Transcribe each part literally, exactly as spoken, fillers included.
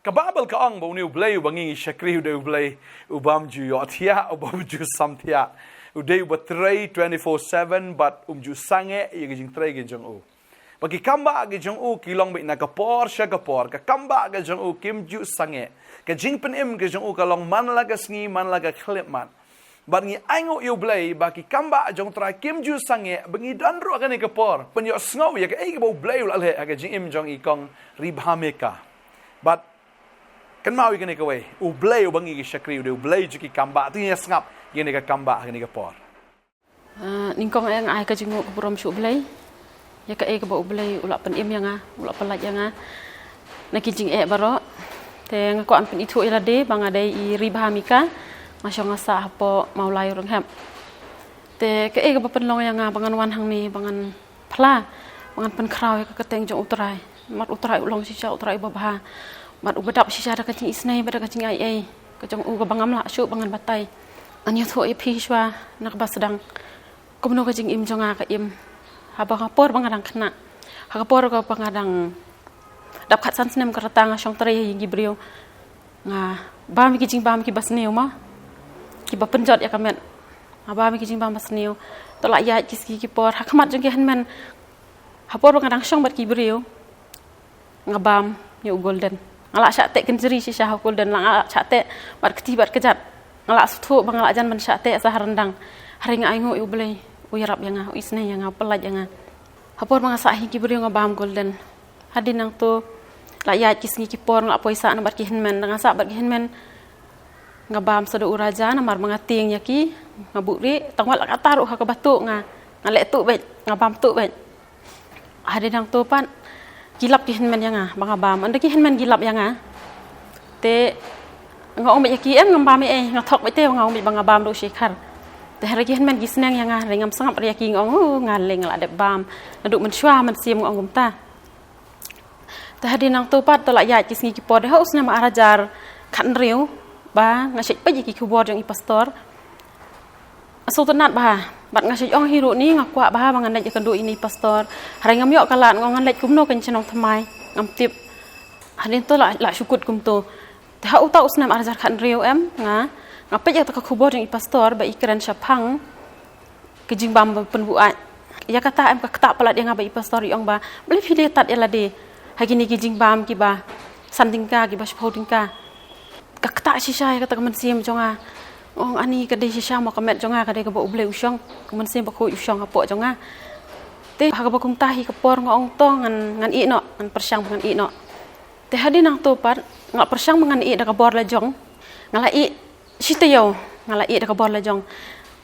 Ka Baibl ka ong ba une U Blei uba ngi shakri u dei U Blei u bym ju ïohthiah, u bym ju samthiah. U dei uba trei twenty-four seven bad um ju sangeh ïa ka jingtrei ka jong u. Ba ki kambah ka jong u ki long beit na ka por sha ka por, ka kambah ka jong u kim ju sangeh. Ka jingpynim ka jong u ka long man la ka sngi man la ka khyllipmat. Bad ngi ainguh ïa U Blei ba ki kambah jong U Trai kim ju sangeh, ba ngi don ruh ha kane ka por ban ïohsngew ïa kaei kaba U Blei u la leh ha ka jingim jong i kong Ribha Mika. Bad kynmaw ïa kane kawei, U Blei uba ngi ki shakri u dei U Blei jong ki kambah. To ngin ïa sngap ïa kane ka kambah ha kane ka por. Ah, nyngkong eh nga ai ka jingnguh ka burom sha U Blei ïa kaei kaba U Blei u la pynim ïa nga, u la pyllait ïa nga na ki jingeh baroh. Te nga kwah ban pynithuh ïa lade ba nga dei i Ribha Mika, nga shong nga sah hapoh Mawlai Rynghep. Te kaei kaba pynlong ïa nga ba ngan wan hangne ba ngan phla, ba ngan pynkhraw ïa ka kyrteng jong U Trai. Namar U Trai u long shisha U Trai uba bha. Bad uba dap shisha da ka jingisnei bad da ka jingaiei ka jong u kaba ngam lah shuh ba ngan batai. Ngan ïathuh ïa phi shuwa na kaba sdang kumno ka jingim jong nga ka im. Haba ka por ba nga dang khynnah, ha ka por kaba nga dang dap khatsan snem ka rta, nga shong trei ha ïing ki briew. Nga bam ïa ki jingbam kiba sniew ma, kiba pynjot ïa ka met. Nga bam ïa ki jingbam ba sniew. To la ïaid ki sngi ki por, ha khmat jong ki hynmen, ha por ba nga dang shong bad ki briew, nga bam ïa u Golden. Nga la shah teh kynjri shisha ha u Golden, la nga la shah teh bad kti bad kjat. Nga la sngewthuh ba nga la jan ban shah teh sa ha ryndang. Hynrei nga ainguh ïa U Blei, u ïarap ïa nga, u isnei ïa nga, u pyllait ïa nga. Ha por ba nga sah ha ïing ki briew nga bam Golden. Hadien nangto la ïaid ki sngi ki por, nga la poi sah na bad ki hynmen. Da nga sah bad ki hynmen, nga bam sa da u Raja namar ba nga tieng ïa ki, nga buhrieh. Tang wat la katta ruh ha kaba tuh nga, nga leh tuh beit, nga bam tuh beit. Hadien nangto pat ki lap ki hynmen ïa nga ba nga bam. Ynda ki hynmen ki lap ïa nga, te nga ong beit ïa ki, em, ngam bam ei ei, nga thok beit te nga ong beit ba nga bam da u Shekhar. Te hynrei ki hynmen ki sneng ïa nga, hynrei ngam sngap re ïa ki, nga ong, "Oh, nga lei, nga la dep bam naduh mynshuwa mynsiem," nga ong kumta. Te hadien nangto pat to la ïaid ki sngi ki por, ha u snem ar hajar khathynriew ba nga shait peit ïa ki khubor jong i pastor. Nga sngewtynnat bha bad nga shait ong hi ruh ni, nga kwah bha ba ngan leit ïakynduh ïa i pastor. Hynrei ngam ïoh ka lad, nga ong ngan leit kumno, kein shnong thymmai, ngam tip. Hadien to la, la shu kut kumto. Te ha uta u snem ar hajar khathynriew, em, nga, nga peit ïa kata ka khubor jong i pastor ba i kren shaphang ka jingbam ba pynbuaid. Ïa kata, em, ka ktah palat ïa nga ba i pastor i ong ba, "Balei phi dei tad ïa lade ha kine ki jingbam kiba san tyngka, kiba shiphew tyngka?" Ka ktah shisha ïa kata ka mynsiem jong nga. Nga ong, "Ani, ka dei shisha mo, ka met jong nga ka dei kaba U Blei u shong, ka Mynsiem Bakhuid u shong hapoh jong nga." Te ha kaba kumta hi ka por nga ong to ngan, ngan ïeh noh, ngan pyrshang ngan ïeh noh. Te hadien nangto pat nga la pyrshang ba ngan ïeh da ka bor la jong. Nga la ïeh shi taïew, nga la ïeh da ka bor la jong.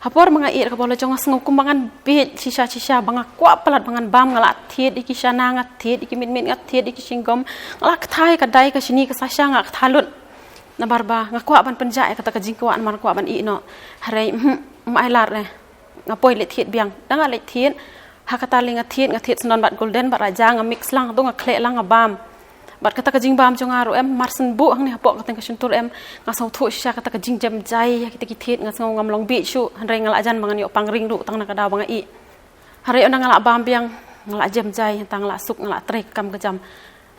Ha por ba nga ïeh da ka bor la jong nga sngew kumba ngan bieit shisha shisha, ba nga kwah palat ba ngan bam. Nga la thied ïa ki shana, nga thied ïa ki mitmit, nga thied ïa ki shinggom. Nga la kthai ka dai ka shini ka sasha, nga kthai lut. Namar ba nga kwah ban pynjah ïa kata ka jingkwah, namar nga kwah ban ïeh noh. Hynrei, mhm, ym ai lad re. Nga poi leit thied biang. Da nga leit thied, ha kata lei nga thied, nga thied sngewdon bad Golden bad Raja, nga mix lang, to nga khleh lang, nga bam. Bad kata ka jingbam jong nga ruh, em, mar shen buh hangne hapoh ka teng ka shyntur, em, nga sngewthuh shisha kata ka jingjem jai ïa kita ki thied, nga sngew ngam long bieit shuh, hynrei nga la jan ba ngan ïoh pang ring ruh tang na ka daw ba nga ïeh. Hynrei ynda nga la bam biang, nga la jem jai, tang nga la suk, nga la trei ka kam ka jam.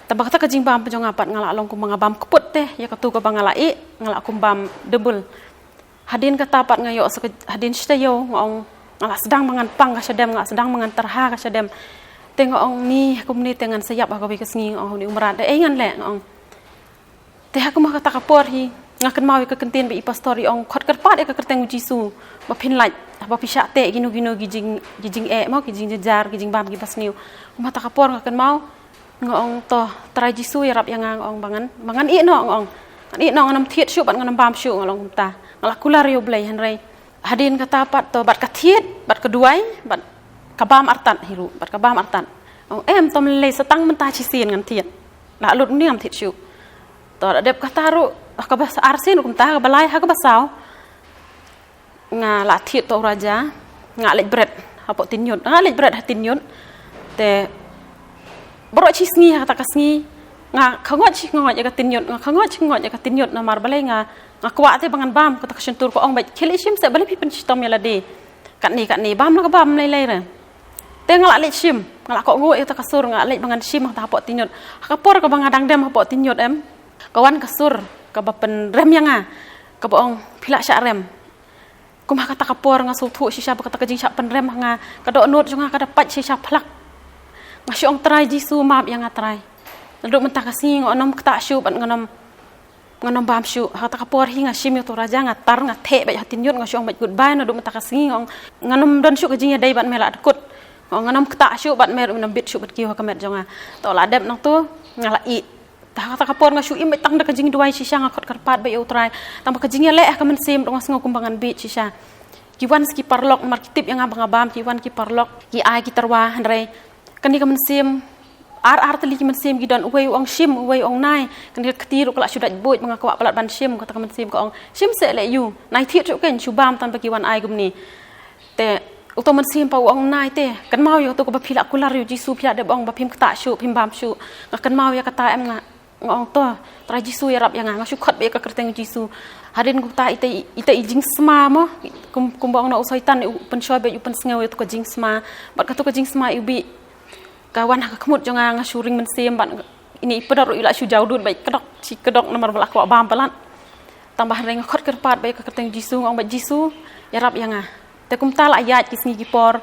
Tangba kata ka jingbam jong nga pat nga la long kumba nga bam kput te ïa kato kaba nga la ïeh, nga la kum bam double. Hadien kata pat nga ïoh sa ka, hadien shi taïew nga ong, nga la sdang ba ngan pang ka shadem, nga la sdang ba ngan tyrha ka shadem. Te nga ong ni, kumne te ngan sa ïap ha kawei ka sngi, nga ong, ha une u mrad, dei ei ngan leh, nga ong. Te ha kumba kata ka por hi nga kynmaw ïa ka kyntien ba i pastor i ong, khot kyrpad ïa ka kyrteng u Jisu ba phin lait, ba phi shah teh kino kino ki jing, ki jingeh mo, ki jingjynjar, ki jingbam kiba sniew. Kumba kata ka por nga kynmaw, nga ong to, Trai Jisu ïarap ïa nga, nga ong ba ngan, ba ngan ïeh noh, nga ong. Ngan ïeh noh, ngan ym thied shuh bad ngan ym bam shuh, nga la ong kumta. Nga la kular ïa U Blei, hynrei hadien kata pat to bad ka thied, bad ka duwai, bad ka bam artat hi ruh, bad ka bam artat. Ong em, to mynlei sa tang mynta shisien ngan thied. La lut mynne ngam thied shuh. To la dep kata ruh, ha kaba sa, arsien ruh kumta, ha kaba lai, ha kaba saw nga la thied to u Raja, nga leit bret hapoh Tynñiut, nga leit bret ha Tynñiut. Te baroh shi sngi ha kata ka sngi nga khangoit shi khangoit ïa ka Tynñiut, nga khangoit shi khangoit ïa ka Tynñiut, namar balei nga, nga kwah te ba ngan bam, kata ka shyntur ka ong beit, khie leit shim seh, balei phi pynshitom ïa lade. Katne katne, bam la ka bam lei lei re. Te nga la leit shim, nga la kohnguh ïa kata ka sur, nga leit ba ngan shim ha kata hapoh Tynñiut. Ha ka por kaba nga dang dem hapoh Tynñiut, em, Ka wan ka sur kaba pynrem ïa nga, kaba ong, phi lah shah rem. Kum ha kata ka por nga sngewthuh shisha ba kata ka jingshah pynrem ha nga, ka dohnud jong nga ka da pait shisha phlak. Nga shu ong, Trai Jisu, map ïa nga Trai. Naduh mynta ka sngi nga nym ktah shuh bad nga nym, nga nym bam shuh. Ha kata ka por hi nga shim ïa uto u raja, nga tar, nga theh beit ha tynñiut, nga shu ong beit goodbye, naduh mynta ka sngi nga ong nga nym don shuh ka jingïadei bad me, la dkut. Nga ong nga nym ktah shuh bad me, ruh me nym bit shuh bad kiew ha ka met jong nga. To la dep nangto, nga la ïeh. Te ha kata ka por nga shu im beit tang da ka jingduwai shisha, nga khot kyrpad beit ïa u Trai. Tang ba ka jingïaleh ha ka mynsiem ruh nga sngew kumba ngan bieit shisha. Ki wan ki paralok, namar ki tip ïa nga ba nga bam, ki wan ki paralok, ki ai ki tyrwa, hynrei kane ka mynsiem, ar ar tylli ki mynsiem ki don, uwei u ong shim, uwei u ong nai. Kane ka kti ruh ka la shu dait buit ba nga kwah palat ban shim, kata ka mynsiem ka ong, shim seh leh ïa u, nai thied shuh kein, shu bam tang ba ki wan ai kumne. Te uto u mynsiem pat u ong, nai te, kynmaw ïa kato kaba phi la kular ïa u Jisu, phi la dep ong ba phim ktah shuh, phim bam shuh. Nga kynmaw ïa kata, em, nga, nga ong, to, Trai Jisu, ïarap ïa nga. Nga shu khot beit ïa ka kyrteng u Jisu. Hadien kumta ita i, ita i jingsma mo, kum, kumba ong na u Soitan, u pynshoi beit, u pynsngew ïa kato ka jingsma. Bad kato ka jingsma i bit ka wan ha ka khmut jong nga, nga shu ring mynsiem bad ine i pdor ruh i la shu jaw dud beit, kdok shi kdok, namar ba la kwah bam palat. Tang ba hynrei nga khot kyrpad beit ïa ka kyrteng Jisu, nga ong beit, Jisu, ïarap ïa nga. Te kumta la ïaid ki sngi ki por.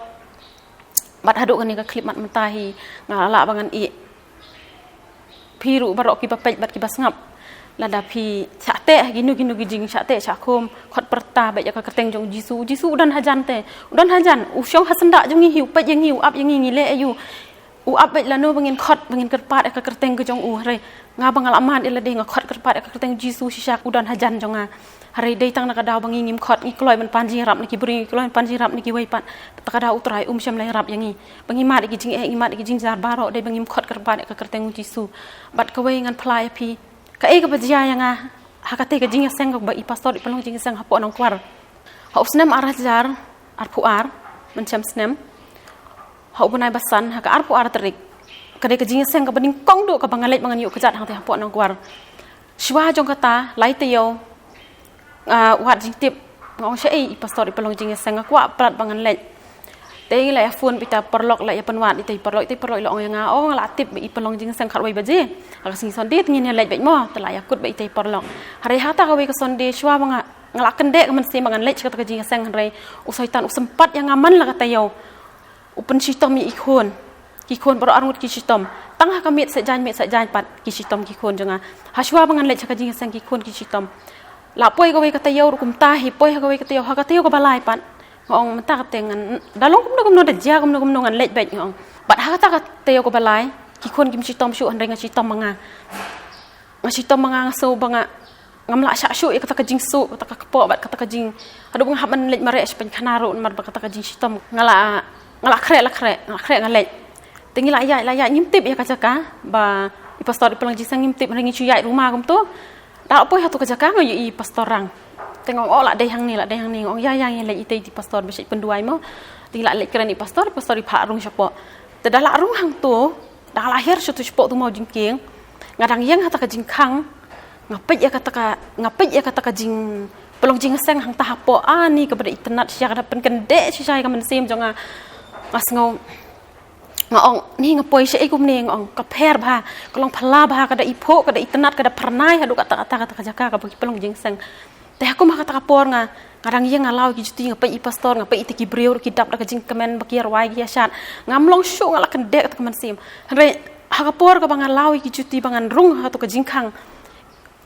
Bad haduh kane ka khyllipmat mynta hi nga lah ba ngan ïeh. Phi ruh baroh kiba peit bad kiba sngap, lada phi shah teh ha kino kino ki jingshah teh shah khum, khot pyrta beit ïa ka kyrteng jong u Jisu. U Jisu u don hajan te, u don hajan, u shong ha syndah jong ngi hi, u peit ïa ngi, u ap ïa ngi, ngi leh aïu. U ap beit lano ba ngin khot, ba ngin kyrpad ïa ka kyrteng ka jong u. Hynrei nga ba nga la mad ïa lade, nga khot kyrpad ïa ka kyrteng Jisu shisha, u don hajan jong nga. Hynrei dei tang na ka daw ba ngi ngim khot, ngi kloi ban pan jingïarap na ki briew, ngi kloi ban pan jingïarap na kiwei pat. Kata ka daw u Trai um shym la ïarap ïa ngi. Ba ngi mad ïa ki jingeh, ngi mad ïa ki jingjar baroh, dei ba ngim khot kyrpad ïa ka kyrteng u Jisu. Bad kawei ngan phla ïa phi, kaei kaba jia ïa nga ha katei ka jingïaseng kaba i pastor i pynlong jingïaseng hapoh Nongkwar. Ha u snem ar hajar arphew ar, mynshem snem, ha u bnai ba san, ha ka arphew ar tarik, ka dei ka jingïaseng kaba nyngkong duh kaba nga leit ba ngan ïuh kjat hangtei hapoh Nongkwar. Shuwa jong kata, lai taïew, ah, wad jingtip, nga ong, shaei i pastor i pynlong jingïaseng, nga kwah palat ba ngan leit. Te ngi la ïa phone beit ïa i paralok, la ïa pynwad ïa i paralok, i paralok i la ong ïa nga, oh, nga la tip i pynlong jingïaseng khatwei baje ha ka sngi Sunday, te ngin ïa leit beit mo. Te la ïa kut beit ïa i paralok. Hynrei ha kata kawei ka Sunday, shuwa ba nga, nga la kyndit ka mynsiem ba ngan leit sha kata ka jingïaseng, hynrei u Soitan u sympat ïa nga man la ka taïew. U pynshitom ïa i khun. Ki khun baroh arngut ki shitom. Tang ha ka miet seh jaiñ, miet seh jaiñ pat ki shitom ki khun jong nga. Ha shuwa ba ngan leit sha ka jingïaseng ki khun ki shitom. La poi kawei ka taïew ruh kumta hi, poi ha kawei ka taïew, ha ka taïew kaba lai pat. Nga ong mynta kata ngan, da long kumno kumno, da jia kumno kumno, ngan leit beit, nga ong. Bad ha kata ka taïew kaba lai, ki khun kim shitom shuh, hynrei nga shitom ma nga. Nga shitom ma nga, nga sngew ba nga, ngam lah shah shuh ïa kata ka jingsuh, kata ka kpoh bad kata ka jing, haduh ba nga hap ban leit mareh sha pynkhana ruh namar ba kata ka jingshitom. Nga la, nga la khreh, la khreh, nga la khreh, nga leit. Te ngi la ïaid, la ïaid, ngim tip ïa ka jaka ba i pastor i pynlong jingïaseng, ngim tip, hynrei ngi shu ïaid ruma kumto. Da la poi ha tu ka jaka nga ïohi i pastor rang. Te nga ong, oh, la dei hangne, la dei hangne, nga ong, ïa, ïa, ïa leit itei i pastor ba shait pynduwai mo. Te ngi la leit kren i pastor, i pastor i phah rung shapoh. Te da la rung hangto, da la hiar sha tu shapoh tu maw jingkieng. Nga dang ïeng ha ta ka jingkhang. Nga peit ïa kata ka, nga peit ïa kata ka jing, pynlong jingïaseng hangta hapoh, ani kaba da itynnad shisha, ka da pynkyndit shisha ïa ka mynsiem jong nga. Nga sngew, nga ong, ni nga poi shaei kumne, nga ong, ka pher bha, ka long phylla bha, ka da iphuh, ka da itynnad, ka da phyrnai haduh katta katta, kata ka jaka kaba ki pynlong jingïaseng. Te ha kum ha kata ka por nga, nga dang ïeng, nga law ïa ki juti, nga peit i pastor, nga peit ïa ki briew ruh ki dap da ka jingkmen ba ki ïa rwai ki ïa shad. Ngam long shuh, nga la kyndit kata ka mynsiem. Hynrei ha ka por kaba nga law ïa ki juti ba ngan rung ha tu ka jingkhang,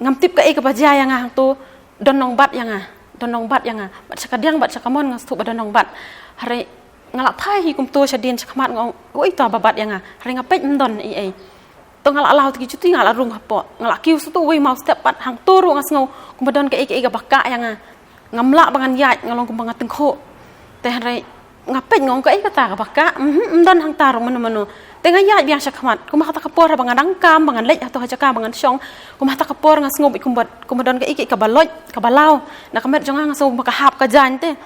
ngam tip kaei kaba jia ïa nga hangto. Don nongbat ïa nga, don nongbat ïa nga. Bad sha ka diang bad sha ka mon nga sngewthuh ba don nongbat. Hynrei nga la phai hi kumto shadien shakhmat, nga ong, uei to ba bat ïa nga. Hynrei nga peit ym don ei ei. To nga la law ta ki juti, nga la rung hapoh. Nga la kiew sha tu uwei maw step pat, hangto ruh nga sngew kumba don kaei kaei kaba kah ïa nga. Ngam lah ba ngan ïaid, nga long kumba nga tyngkhuh. Te hynrei nga peit, nga ong kaei kata kaba kah, mhm, ym don hangta ruh mano mano. Te nga ïaid biang shakhmat, kumba ha ta ka por haba nga dang kam ba ngan leit ha tu ha jaka ba ngan shong. Kumba ha ta ka por nga sngew beit kumba, kumba don kaei kaei kaba loit, kaba law na ka met jong nga, nga sngew kumba ka hap ka jaiñ te.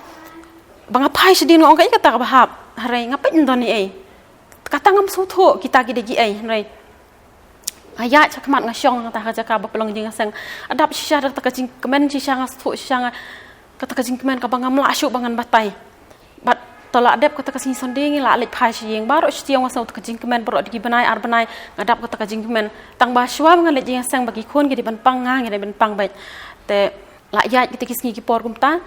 Ba nga phai shadien, nga ong kaei kata kaba hap. Hynrei nga peit ym don ei ei. Kata ngam sngewthuh kita ki dei kiei, hynrei nga ïaid shakhmat, nga shong ha ta ka jaka ba pynlong jingïaseng. Adap shisha da kata ka jingkmen shisha, nga sngewthuh shisha nga, kata ka jingkmen kaba ngam lah shuh ba ngan batai. Bad To la dep kata ka sngi Sunday ngi la leit phai sha ïing, baroh shi taïew nga sngew ta ka jingkmen, baroh da ki bnai ar bnai nga dap kata ka jingkmen. Tang ba shuwa ba nga leit jingïaseng ba ki khun ki dei ban pang, nga ngi dei ban pang beit. Te la ïaid kita ki sngi ki por kumta.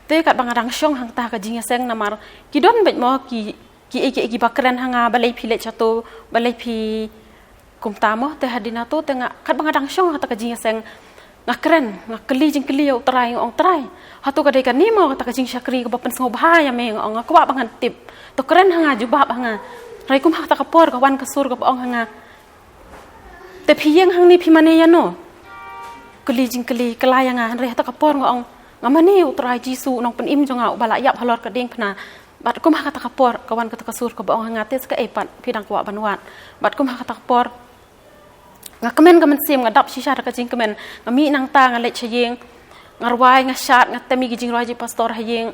Te katba nga dang shong hangta ka jingïaseng namar ki don beit mo ki, ki ei ki ei kiba kren ha nga, balei phi leit shato, balei phi kumta mo. Te hadien hato te nga, katba nga dang shong ha kata ka jingïaseng, nga kren, nga kylli jingkylli ïa U Trai, nga ong, Trai, hato ka dei kane mo kata ka jingshakri kaba pynsngewbha ïa me? Nga ong, nga kwah ba ngan tip. To kren ha nga, jubab ha nga. Hynrei kum ha kata ka por ka wan ka sur kaba ong ha nga, te phi ïeng hangne phi mane ïano? Kylli jingkylli, kylla ïa nga, hynrei ha kata ka por nga ong, nga mane U Trai Jisu, U Nongpynim jong nga, uba la ïap halor ka diengphna. Bad kum ha kata ka por ka wan kata ka sur kaba ong ha nga, te sa kaei pat phi dang kwah ban wad? Bad kum ha kata ka por nga kmen ka mynsiem, nga dap shisha da ka jingkmen. Nga mih nangta nga leit sha ïing, nga rwai, nga shad, nga tem ïa ki jingrwai jong i pastor ha ïing.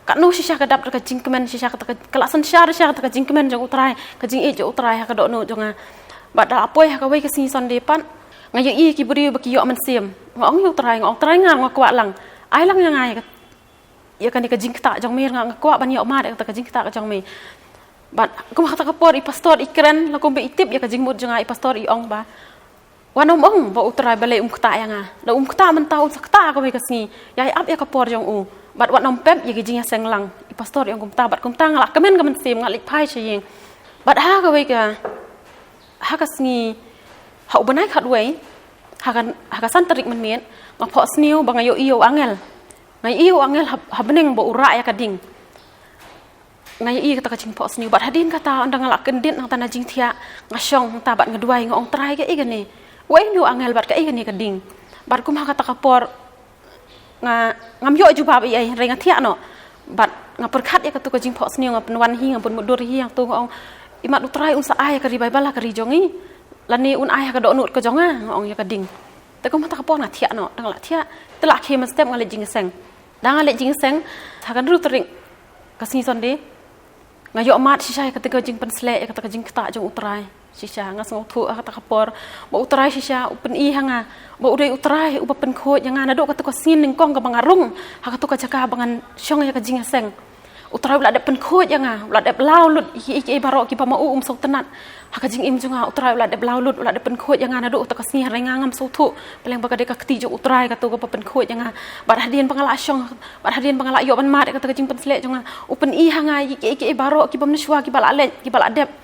Katno shisha ka dap da ka jingkmen, shisha kata ka, ka la synshar shisha kata ka jingkmen jong U Trai, ka jingïeit jong U Trai ha ka dohnud jong nga. Bad da la poi ha kawei ka sngi Sunday pat, nga ïohi ki briew ba ki ïoh mynsiem. Nga ong ïa U Trai, nga ong, Trai, nga, nga kwah lang, ai lang ïa nga ïa ka, ïa kane ka jingktah jong me, nga, nga kwah ban ïoh mad ïa kata ka jingktah ka jong me. Bad kum ha kata ka por i pastor i kren, la kumba i tip ïa ka jingmut jong nga, i pastor i ong ba, wat nym ong ba U Trai balei um ktah ïa nga. Lada um ktah mynta, un sa ktah ha kawei ka sngi. Ïai ap ïa ka por jong u. Bad wat nym pep ïa ki jingïaseng lang. I pastor i ong kumta, bad kumta nga la kmen ka mynsiem, nga leit phai sha ïing. Bad ha kawei ka, ha ka sngi, ha u bnai khatwei, ha ka, ha ka san tarik mynmiet, nga phohsniew ba nga ïohi ïa u angel. Nga ïohi ïa u angel ha, ha bneng ba u rah ïa ka ding. Nga ïohi kata ka jingphohsniew. Bad hadien kata, ynda nga la kyndit hangta na jingthiah, nga shong hangta bad nga duwai, nga ong, Trai, kaei kane? Uei une u angel bad kaei kane ka ding? Bad kum ha kata ka por nga, ngam ïoh jubab ei ei, hynrei nga thiah noh. Bad nga pyrkhat ïa katu ka jingphohsniew, nga pynwan hi, nga pynmutdur hi, hangtu nga ong, imat U Trai un sa ai ïa ka revival ha ka ri jong ngi, lane un ai ha ka dohnud ka jong nga, nga ong ïa ka ding. Te kum ha kata ka por nga thiah noh, da nga la thiah, te la khie mynstep nga leit jingïaseng. Da nga leit jingïaseng, ha ka hynriew tarik ka sngi Sunday, nga ïoh mad shisha ïa kata ka jingpynsleh, ïa kata ka jingktah jong U Trai. Shisha nga sngewthuh ha kata ka por ba U Trai shisha u pyni ha nga ba u dei U Trai uba pynkhuid ïa nga naduh katu ka sngi nyngkong kaba nga rung ha katu ka jaka ba ngan shong ïa ka jingïaseng. U Trai u la dep pynkhuid ïa nga, u la dep law lut ïa kiei kiei baroh kiba ma u um sngewtynnat ha ka jingim jong nga. U Trai u la dep law lut, u la dep pynkhuid ïa nga naduh katu ka sngi, hynrei nga ngam sngewthuh. Balei ba ka dei ka kti jong U Trai katu kaba pynkhuid ïa nga. Bad hadien ba nga la shong, bad hadien ba nga la ïoh ban mad ïa kata ka jingpynsleh jong nga, u pyni ha nga ïa kiei kiei baroh kiba mynshuwa kiba la leit, kiba la dep.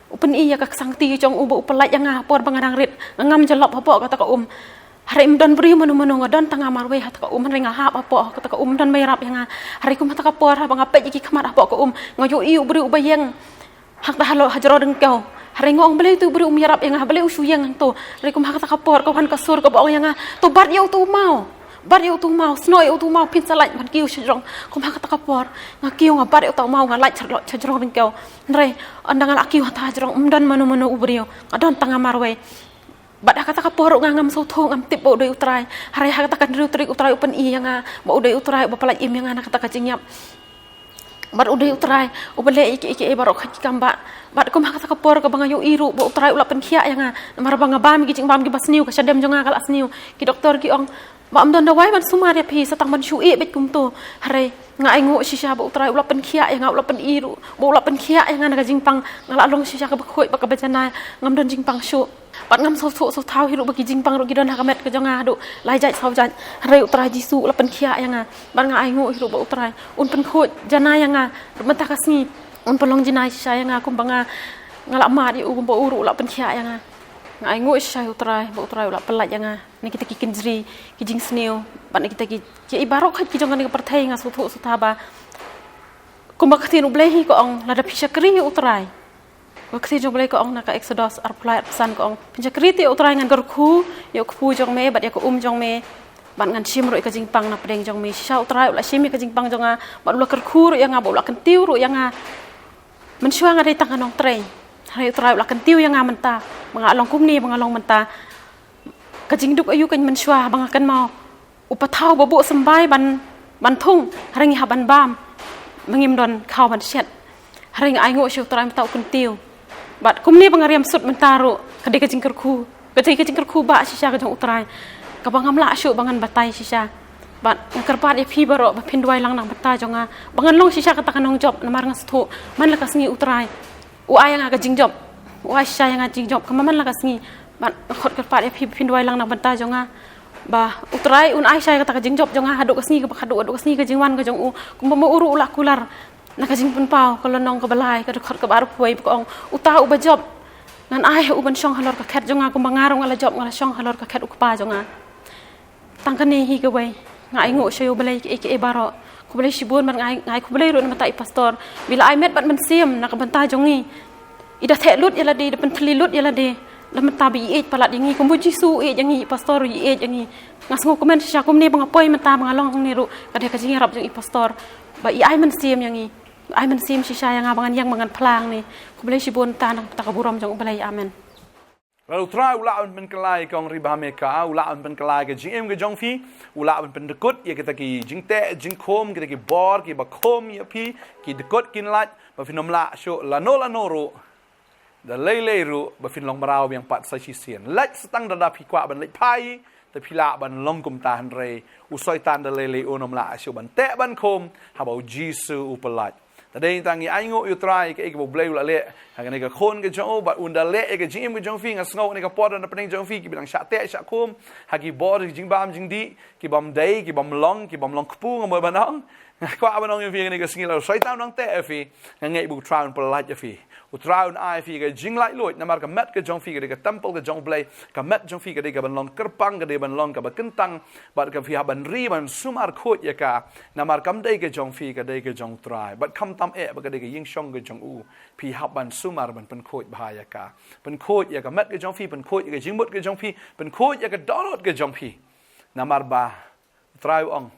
U pyni ïa ka ksangti jong u ba u pyllait ïa nga ha por ba nga dang rit. Nga ngam jyllop hapoh kata ka um. Hynrei ym don briew mano mano, nga don tang nga marwei ha kata ka um, hynrei nga hap hapoh kata ka um, ym don ba ïarap ïa nga. Hynrei kum ha kata ka por haba nga peit ïa ki khmat hapoh ka um, nga ïohi u briew uba ïeng hangta halor hajrong ryngkew. Hynrei nga ong, balei utu u briew um ïarap ïa nga, balei u shu ïeng hangto? Hynrei kum ha kata ka por ka wan ka sur kaba ong ïa nga, to bat ïa utu u maw. Bat ïa utu u maw, snoh ïa utu u maw, phin sa lait ban kiew shajrong. Kum ha kata ka por nga kiew, nga bat ïa utu u maw, nga lait shajrong, shajrong ryngkew. Hynrei ynda nga la kiew hangta hajrong, ym don mano mano u briew, nga don tang nga marwei. Bad ha kata ka por ruh nga ngam sngewthuh, ngam tip ba u dei U Trai. Hynrei ha kata ka hynriew tarik U Trai u pyni ïa nga ba u dei U Trai uba pyllait im ïa nga na kata ka jingïap. Bad u dei U Trai uba leh ïa kiei kiei baroh ki kam ba. Bad kum ha kata ka por kaba nga ïohi ruh ba U Trai u la pynkhiah ïa nga. Namar ba nga bam ïa ki jingbam kiba sniew, ka shadem jong nga ka la sniew. Ki doktor ki ong ba ym don dawai ban sumar ïa phi, sa tang ban shu ïeh beit kumto. Hynrei nga ainguh shisha ba U Trai u la pynkhiah ïa nga, u la pyni ruh ba u la pynkhiah ïa nga na ka jingpang. Nga la long shisha kaba khuid bad kaba janai, ngam don jingpang shuh. Bad ngam sngewthuh sngewthaw hi ruh ba ki jingpang ruh ki don ha ka met ka jong nga haduh lai jait saw jait. Hynrei U Trai Jisu u la pynkhiah ïa nga. Bad nga ainguh hi ruh ba U Trai un pynkhuid janai ïa nga ruh mynta ka sngi. Un pynlong jinai shisha ïa nga kumba nga, nga la mad ïa u, kumba u ruh u la pynkhiah ïa nga. Nga ainguh shisha ïa U Trai ba U Trai u la pyllait ïa nga na kita ki kynjri, ki jingsniew, bad na kita ki, kiei baroh ki jong kane ka pyrthei. Nga sngewthuh sngewtha ba kumba ka ktien U Blei hi ka ong, lada phi shakri ïa U Trai. Ka ktien jong U Blei ka ong na ka Exodus arphew lai arphew san ka ong, phin shakri te ïa U Trai, ngan kyrkhu ïa u kpu jong me bad ïa ka um jong me, bad ngan shim ruh ïa ka jingpang na pdeng jong me. Shisha U Trai u la shim ïa ka jingpang jong nga bad u la kyrkhu ruh ïa nga bad u la kyntiew ruh ïa nga. Mynshuwa nga dei tang ka nongtrei, hynrei U Trai u la kyntiew ïa nga mynta ba nga long kumne ba nga long mynta. Ka jingduk aïu kan mynshuwa ba nga kynmaw u pathaw ba buh symbai ban, ban thung, hynrei ngi hap ban bam, ba ngim don khaw ban shet. Hynrei nga ainguh sha U Trai mynta u kyntiew. Bad kumne ba nga riam sut mynta ruh, ka dei ka jingkyrkhu, ka dei ka jingkyrkhu ba shisha ka jong U Trai, kaba ngam lah shuh ba ngan batai shisha. Bad nga kyrpad ïa phi baroh ba phin duwai lang na ka bynta jong nga ba ngan long shisha kata ka nongjop, namar nga sngewthuh man la ka sngi U Trai u ai ïa nga ka jingjop, u ai shisha ïa nga jingjop kaba man la ka sngi. Bad nga khot kyrpad ïa phi ba phin duwai lang na ka bynta jong nga ba U Trai un ai shisha ïa kata ka jingjop jong nga haduh ka sngi kaba khadduh, haduh ka sngi ka jingwan ka jong u, kumba ma u ruh u la kular na ka Jingpynpaw ka lynnong kaba lai, ka dkhot kaba arphew wei, ba ka ong, uta uba jop ngan ai ha u ban shong halor ka khet jong nga, kumba nga ruh nga la jop, nga la shong halor ka khet U Kpa jong nga. Tang kane hi kawei, nga ainguh sha U Blei kiei kiei baroh. Khublei shibun, bad nga ai, nga ai khublei ruh na bynta i pastor ba i la ai met bad mynsiem na ka bynta jong ngi. I da theh lut ïa lade, i da pynthylli lut ïa lade na bynta ba i ïeit palat ïa ngi, kumba U Jisu u ïeit ïa ngi, i pastor u ïeit ïa ngi. Nga sngewkmen shisha kumne ba nga poi mynta ba nga long hangne ruh, ka dei ka jingïarap jong i pastor ba i ai mynsiem ïa ngi, ai mynsiem shisha ïa nga ba ngan ïeng ba ngan phla hangne. Khublei shibun, ta na ka bynta ka burom jong U Blei. Amen. Lada U Trai u lah ban pynkylla ïa ka, ong Ri Bha Mika, u lah ban pynkylla ïa ka jingim ka jong phi, u lah ban pyndykut ïa kita ki jingteh jingkhum, kita ki bor kiba khum ïa phi, ki dkut kin lait, ba phin ym lah shuh lano lano ruh da lei lei ruh ba phin long mraw biang pat sa shisien. Leit sa tang da lada phi kwah ban leit phai, te phi lah ban long kumta, hynrei u Soitan da lei lei un ym lah shuh ban teh ban khum haba U Jisu u pyllait. Te dei tang ngi ainguh ïa U Trai kaei kaba U Blei u la leh ha kane ka khun ka jong u, bad un da leh ïa ka jingim ka jong phi. Nga sngew kane ka por don hapdeng jong phi kiba dang shah teh shah khum ha ki bor ki jingbam jingdih, kibym dei, kibym long, kibym long kpu, nga mut ban ong. Nga kwah ban ong ïa phi kane ka sngi, lada u Soitan u dang teh ïa phi, nga ngeit ba U Trai un pyllait ïa phi. U Trai un ai ïa phi ka jinglaitluid, namar ka met ka jong phi ka dei ka templ ka jong U Blei, ka met jong phi ka dei kaban long kyrpang, ka dei ban long kaba kyntang, bad ka phi hap ban ri ban sumar khuid ïa ka, namar kam dei ka jong phi, ka dei ka jong U Trai. Bad khamtam eh ba ka dei ka ïingshong ka jong u, phi hap ban sumar ban pynkhuid bha ïa ka. Pynkhuid ïa ka met ka jong phi, pynkhuid ïa ka jingmut ka jong phi, pynkhuid ïa ka dohnud ka jong phi. Namar ba U Trai u ong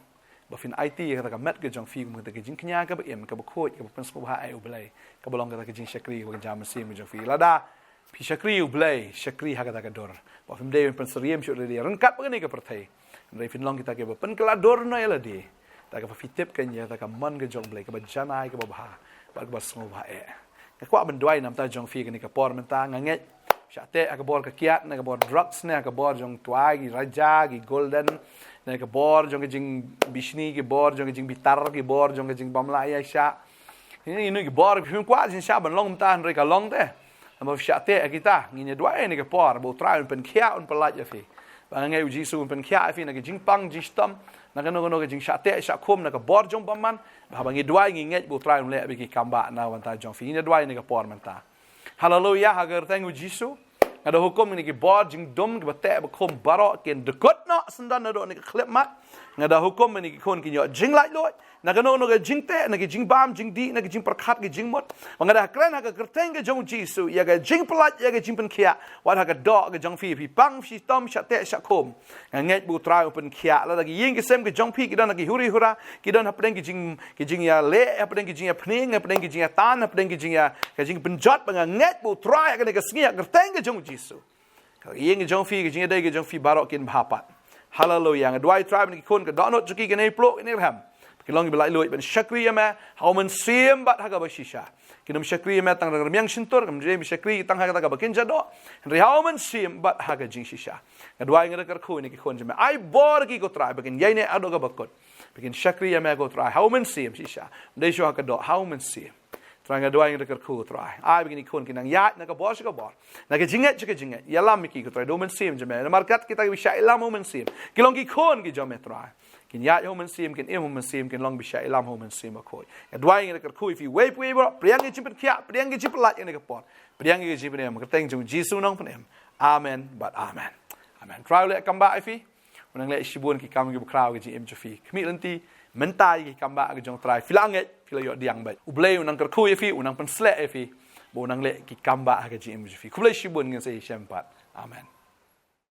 ba phin aiti ïa kata ka met ka jong phi kum kata ka jingkñia kaba im, kaba khuid, kaba pynsngewbha ïa U Blei, kaba long kata ka jingshakri kaba kynja mynsiem ka jong phi. Lada phi shakri U Blei, shakri ha kata ka dur. Ba phim dei ban pynsyriem shuh da lade ryngkat bad kane ka pyrthei, hynrei phin long kita kiba pynkylla dur noh ïa lade da kaba phi tip kane ïa kata ka mon ka jong U Blei, kaba janai, kaba bha bad kaba sngewbha eh. Nga kwah ban duwai na ka bynta jong phi kane ka por mynta. Nga ngeit shah teh ha ka bor ka kiad, na ka bor drugs, na ka bor jong tuai, ki raja, ki golden, na ka bor jong ka jingbishni, ki bor jong ka jingbitar, ki bor jong ka jingbym lah ïaishah. Kine ki bor phim kwah jingshah ban long mynta, hynrei ka long te. Namar shah teh ha kita. Ngin ïa duwai ha kane ka por ba U Trai un pynkhiah, un pyllait ïa phi. Ba nga ngeit U Jisu un pynkhiah ïa phi na ka jingpang jingshitom, na kano kano ka jingshah teh shah khum, na ka bor jong bymman. Ba haba ngi duwai ngi ngeit ba U Trai un leh bad ki kam ba na ka bynta jong phi. Ngin ïa duwai ha kane ka por mynta. Haleluia, ha ka kyrteng U Jisu. Nga da hukum kine ki bor jingdum kiba teh ba khum baroh kin dkut noh syndon naduh kane ka khyllipmat. Nga da hukum kine ki khun kin ïoh jinglaitluid na kano kano ka jingteh, na ka jingbam jingdih, na ka jingpyrkhat, ka jingmut. Ba nga da kren ha ka kyrteng ka jong U Jisu ïa ka jingpyllait, ïa ka jingpynkhiah wat ha ka doh ka jong phi, phi pang phi shitom, shah teh shah khum. Nga ngeit ba U Trai un pynkhiah. Lada ki ïing ki sem ki jong phi ki don ha ki huri hura, ki don hapdeng ki jing, ki jingïaleh, hapdeng ki jingïapyni, hapdeng ki jingïatan, hapdeng ki jingïa, ka jingpynjot, ba nga ngeit ba U Trai ha kane ka sngi ha ka kyrteng ka jong U Jisu, ka ïing ka jong phi, ka jingïadei ka jong phi baroh kin bha pat. Haleluia. Nga duwai, Trai, ba kine ki khun ka dohnud jong ki, kane ka pyrthei, kane ka rhem, ki long kiba laitluid ban shakri ïa me ha U Mynsiem bad ha kaba shisha. Kin ym shakri ïa me tang rmiang shyntur, kin ym shakri tang ha kata kaba kynja doh, hynrei ha U Mynsiem bad ha ka jingshisha. Nga duwai, nga da kyrkhu ïa kine ki khun jong me, ai bor ïa ki, ko Trai, ba kin ïaineh haduh kaba kut, ba kin shakri ïa me, ko Trai, ha U Mynsiem shisha. Ym dei shuh ha ka doh, ha U Mynsiem. Trai, nga duwai, nga da kyrkhu, Trai, ai ba kine ki khun kin nang ïaid na ka bor sha ka bor, na ka jingngeit sha ka jingngeit. Ïalam ïa ki, ko Trai, da U Mynsiem jong me. Namar kat kita kiba shah ïalam ha U Mynsiem, ki long ki khun ki jong me, Trai. Kin ïaid ha U Mynsiem, kin im ha U Mynsiem, kin long kiba shah ïalam ha U Mynsiem Bakhuid. Nga duwai, nga da kyrkhu ïa phi uwei pa uwei baroh. Pdiang ïa ka jingpynkhiah, pdiang ïa ka jingpyllait ha kane ka por. Pdiang ïa ka jingpynim ha ka kyrteng jong U Jisu U Nongpynim. Amen bad amen. Amen. Trai u leh kam ba ïa phi. U nang leh shibun ki kam kiba khraw ha ka jingim jong phi. Khmih lynti mynta ïa ki kam ba ka jong U Trai. Phi la ngeit, phi la ïoh pdiang beit. U Blei u nang kyrkhu ïa phi, u nang pynshlur ïa phi, ba u nang leh ki kam ba ha ka jingim jong phi. Khublei shibun, ngin sa ïashem pat. Amen.